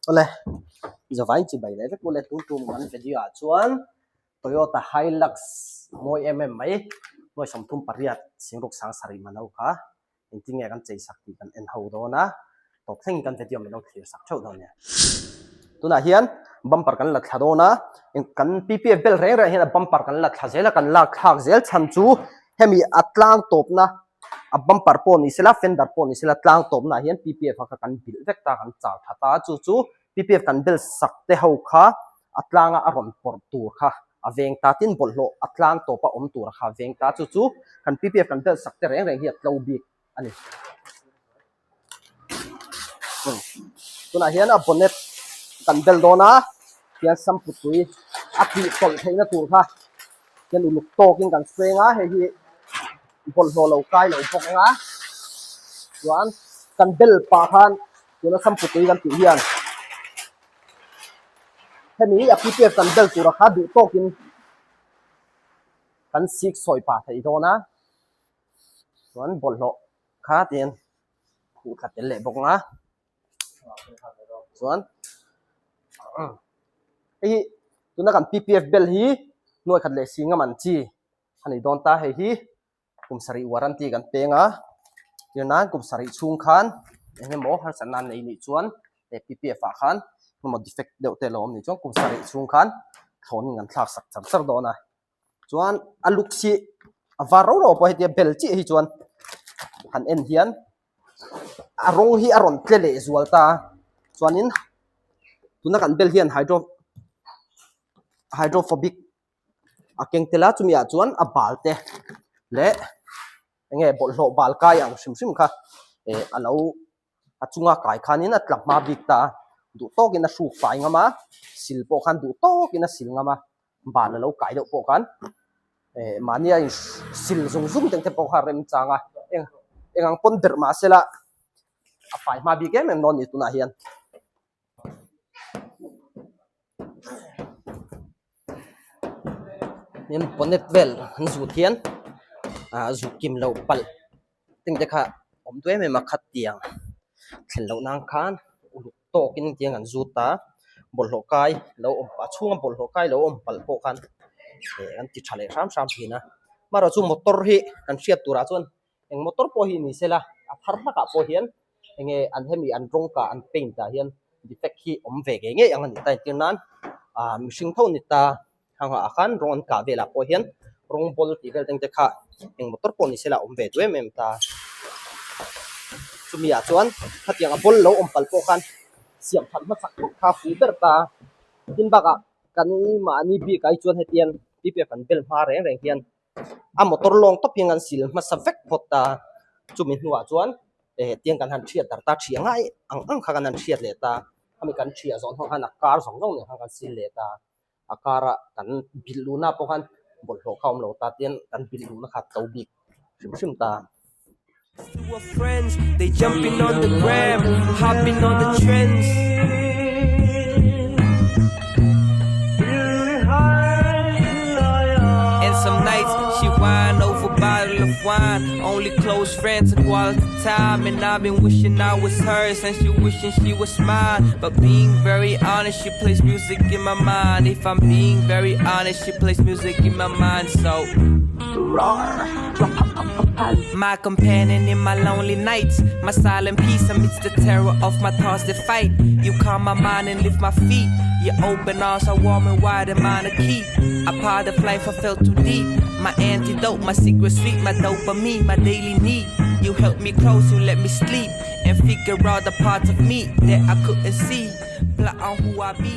Awle, Zavai chibai leh vek ule tun tum kan video ah chuan Toyota Hilux mawi em em mai nuai 38 singruk sang sarih man ho kha engtin nge kan chei sak tih kan en ho dawn a, tawp thlengin kan video min lo thlir sak theuh dawn nia. Tunah hian bumper kan la thla dawn a, kan PPF bel reng reng hian a bumper kan la thla zel a, kan lak thlak zel chhan chu hemi a tlang tawpna a bumper pawh ni sela fender pawh ni sela tlang tawpna ah hian PPF kha kan bilh vek ta kan char tha ta a, chu chu PPF kan bel sak te ho kha a tlanga a rawn pawrh tur kha a veng ta tin bawlhhlawh a tlang tawpa awm tura kha a veng ta chu chu kan PPF kan bel sak te reng reng hi a tlo bik a ni. Tunah hian a bonnet kan bel dawn a hian sampu tui a tih tawlh theihna tur kha hian uluk tawkin kan seng a hei hi bawlhhlawh lo kai lo bawk ang a chuan kan bel pah khan tuna sampu tui kan tih hian hemi a PPF kan bel tura kha duh tawkin kan sik sawi pah theih dawn a chuan bawlhhlawh kha tiin khuh thla tel leh bawk ang a chuan hei hi tuna kan PPF bel hi nuai khat leh si ngam an chi a ni dawn ta hei hi kum sarih warranty kan peng a tir nan kum sarih chhung khan eng emaw harsatna an nei nih chuan he PPF ah khan emaw defect deuh te a lo awm nih chuan kum sarih chhung khan thlawnin an thlak sak char char dawn a. Chuan a looks hi a var rau rau pawh hetia bel chiah hi chuan han en hian a rawng hi a rawn tle leh zual ta a chuanin tuna kan bel hian hydro hydrophobic a keng tel a chumi ah chuan a bal te leh eng nge bawlhhlawh bal kai ang hrim hrim kha eh a lo a chunga kai khanin a tla hma bik ta a duh tawkin a hruk fai ngam a sil pawh khan duh tawkin a sil ngam a ban a lo kai deuh pawh khan eh mahni a in sil zung zung teng te pawh kha a remchang a eng eng ang pawn berh mahse la a fai hma bik em em dawn a ni tunah hian. Hian bonnet vel an zut hian ah zut kim loh palh teng te kha awm duai em em a khat tiang thlen loh nan khan uluk tawkin tiang an zut a bawlhhlawh kai lo awm a chhunga bawlhhlawh kai lo awm palh pawh khan eh an ti tha leh hram hram thin a amaherawhchu chu motor hi kan hriat turah chuan eng motor pawh hi ni sela a thar hlakah pawh hian enge an hemi an rawng kah an paint ah hian defect hi awm ve ngei ngei ang a ni ta entir nan ah mihring tho ni ta hang ah khan rawng an kah velah pawh hian rawng bawl tih vel teng te kha eng motor pawh ni sela a awm ve duh em em ta chumi ah chuan khatiang a bawl lo awm palh pawh khan siam that hmasak phawt kha a fuh ber ta tin bakah kan mahni bik ah hi chuan hetiang PPF an bel hma reng reng hian a motor lawng tawp hian kan sil hmasa vek phawt ta chumi hnuah chuan eh tiang kan han thiat dar ta thiah ngai ang ang kha kan han thiat leh ta khami kan thiah zawh hnuah khan a kar zawng zawng nen khan kan sil leh ta a kara kan bilh luhna pawh khan bawlhhlawh kha a awm lo ta tian kan bilh luhna kha a to bik hrim hrim ta. They jumping on the gram, hopping on the trends. And some nights she whine over bottle of wine. Only close friends and quality time. And I've been wishing I was hers, and she wishing she was mine. But being very honest, she plays music in my mind. If I'm being very honest, she plays music in my mind. So roar. My companion in my lonely nights, my silent peace amidst the terror of my thoughts that fight. You calm my mind and lift my feet. Your open arms are warm and wide and mine to keep. A part of life I felt too deep. My antidote, my secret sweet, my dopamine, my daily need. You help me close, you let me sleep and figure out the parts of me that I couldn't see. Plot on who I be.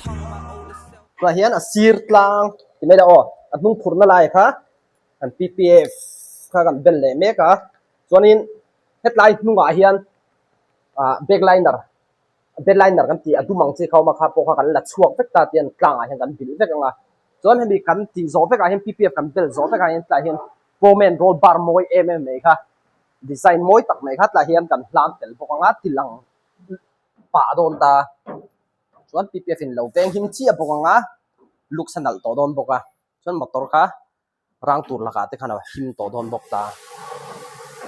Hung my older self. Tunah hian a sir tlang ti mai la aw a hnung phurhna lai kha kan PPF kha kan bel leh mek a chuanin hetlai hnungah hian ah back liner bed liner kan tih a dum ang chi kha a awm a kha pawh kha kan la chhuak vek ta tian tlangah hian kan bilh vek ang a chuan hemi kan tih zawh vekah hian PPF kan bel zawh vekah hian tlaiah hian chrome and roll bar mawi em em mai kha design mawi tak mai kha tlaiah hian kan hlang tel bawk ang a ti lang pah dawn ta chuan PPF in lo veng him chiah bawk ang a looks a nalh tawh dawn bawk a chuan motor kha rang tur lakah te khan a him tawh dawn bawk ta.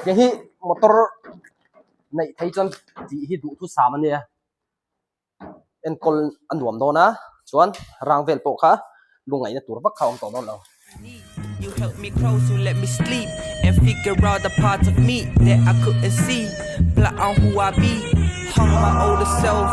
Hei hi motor neih theih chuan tih hi duhthusam a nia. Enkawl a nuam dawn a, chuan rang vel pawh kha lungngaihna tur vak kha a awm tawh dawn lo. You help me close, you let me sleep and figure out the parts of me that I couldn't see Plot on who I be, hung my older self,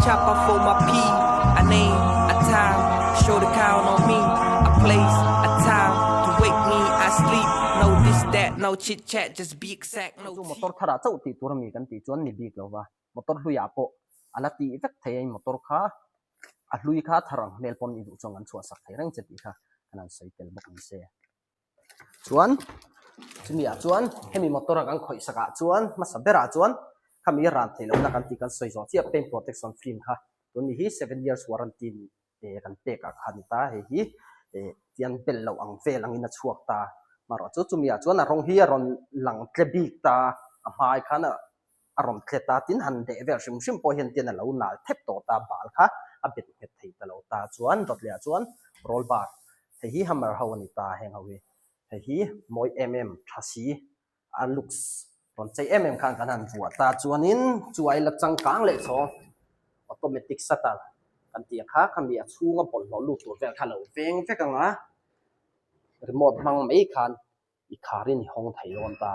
chop off for my pee A name, a time, show the count on me A place, a time to wake me, I sleep No this, that, no chit chat, just be exact, no Chu tea. Motor tharah chauh tih tur a mi kan tih chuan ni bik lo va. Motor hluiah pawh a la tih vek thei a, motor kha a hlui kha thar ang hmel pawn i duh chuan kan chhuah sak thei reng che tih kha kan han sawi tel bawk ni se. Chuan chumi ah chuan hemi motor a kan khawih sak ah chuan hmasa berah chuan khami ran theih lohna kan tih kan sawi zawh chiah paint protection film kha tun ni hi seven years warranty kan pek ah kha a ni ta, hei hi tiang bel loh ang vel angin a chhuak ta. Amaherawhchu chumi ah chuan a rawng hi a rawn lang tle bik ta, a hmai khan a a rawn tle ta tin han deh vel hrim hrim pawh hian tian a lo nal thep tawh ta, bal kha a bet nghet thei ta lo ta chuan dawt leh ah chuan roll bar hei hi hammer ho a ni ta heng ho hi, hei hi mawi em em tha si a looks rawn chei em em khan kan han vuah ta chuanin chu ai la changkang leh chhawng automatic shutter kan tih ang kha khami a chhunga bawlhhlawh lut tur vel kha a lo veng vek ang a, remote hmang mai khan i kharin i hawng thei dawn ta.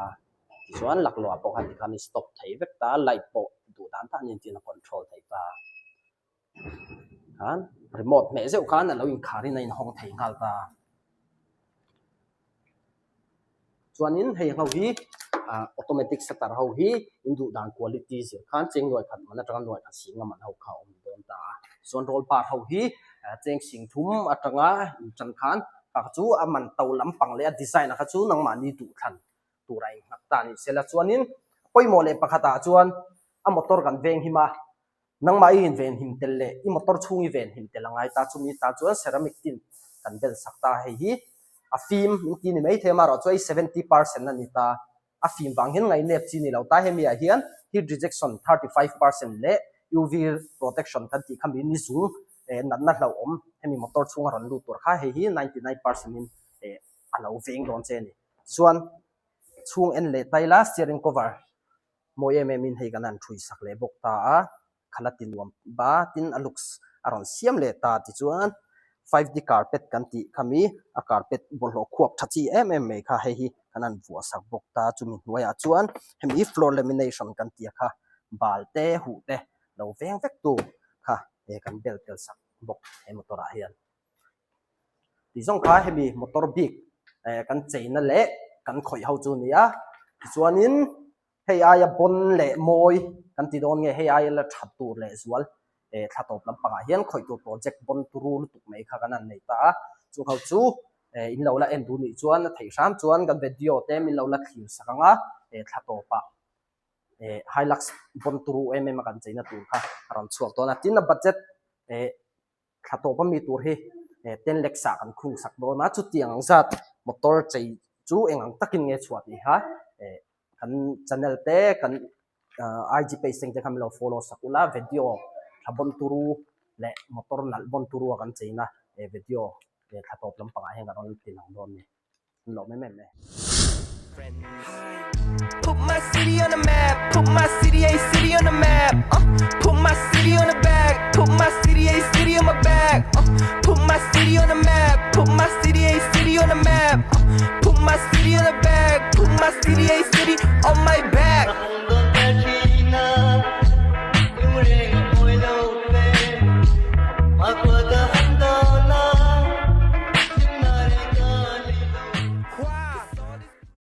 Tichuan laklawh ah pawh khan tikhan i stop thei vek ta, light pawh duh dan tan in tin a control thei ta. Khan remote hmeh zeuh khan a lo inkharin a inhawng thei nghal ta. Chuanin hei ho hi ah automatic shutter ho hi in duh dan quality zir khan cheng nuai khat man atanga nuai khat sing a man ho kha a awm dawn ta a. Chuan roll bar ho hi cheng sing thum atanga intan khan kha chu a man to lampang leh a design a kha chu nangmahni duh thlan tur a innghat ta a ni. Sela chuanin pawimawh leh pakhatah chuan a motor kan veng him a, nangmah i invenhim tel leh i motor chhung i venhim tel a ngai ta, chumi tan chuan ceramic tin kan bel sak ta hei hi a fim in ti ni maithei amaherawhchu hei 70% a ni ta. A fim vang hian ngaihnep chi ni lo ta, hemi ah hian heat rejection 35% leh UV protection kan tih kha mi ni zung eh natna hlauhawm hemi motor chhunga rawn lut tur kha hei hi 99% in eh a lo veng dawn che a ni. Chuan chhung en leh ta ila steering cover mawi em em in hei kan han thui sak leh bawk ta a. Khala ti nuam ba tin a looks a rawn siam leh ta tichuan 5D carpet kan tih kha mi a carpet bawlhhlawh khuak tha chi em em mai kha hei hi kan han vuah sak bawk ta chumi hnuaiah chuan hemi floor lamination kan tih kha bal te huh te lo veng vek tu kha he kan bel tel sak bawk he motor ah hian tih zawng kha hemi motor bik eh kan cheina leh kan khawih ho chu a ni a tichuanin. Hei aia bawn leh mawi kan ti dawn nge, hei aia la that tur leh zual eh thla tawp lampangah hian khawih tur project bawn turu lutuk mai kha kan han nei ta a. Chung ho chu eh in lo la en duh nih chuan a theih hram chuan kan video te min lo la thlir sak ang a, eh thla tawpah eh Hilux bawn turu em em a kan cheina tur kha a rawn chhuak dawn a. Tin a budget eh thla tawp ami tur hi eh ten lakhs ah kan khung sak dawn a, chutiang ang zat motor chei chu eng ang takin nge chhuah tih kha eh kan channel te kan IG page te kha min lo follow sak ula video thla bawn turu leh motor nalh bawn turu a kan cheina eh video eh thla tawp lampangah hian kan rawn ti lang dawn a ni. An lawm em em e. Put my city on the map, put my city a city on the map, uh, put my city on the back, put my city a city on my back, uh, put my city on the map, put my city a city on the map, uh, put my city on the back, put my city a city on my back.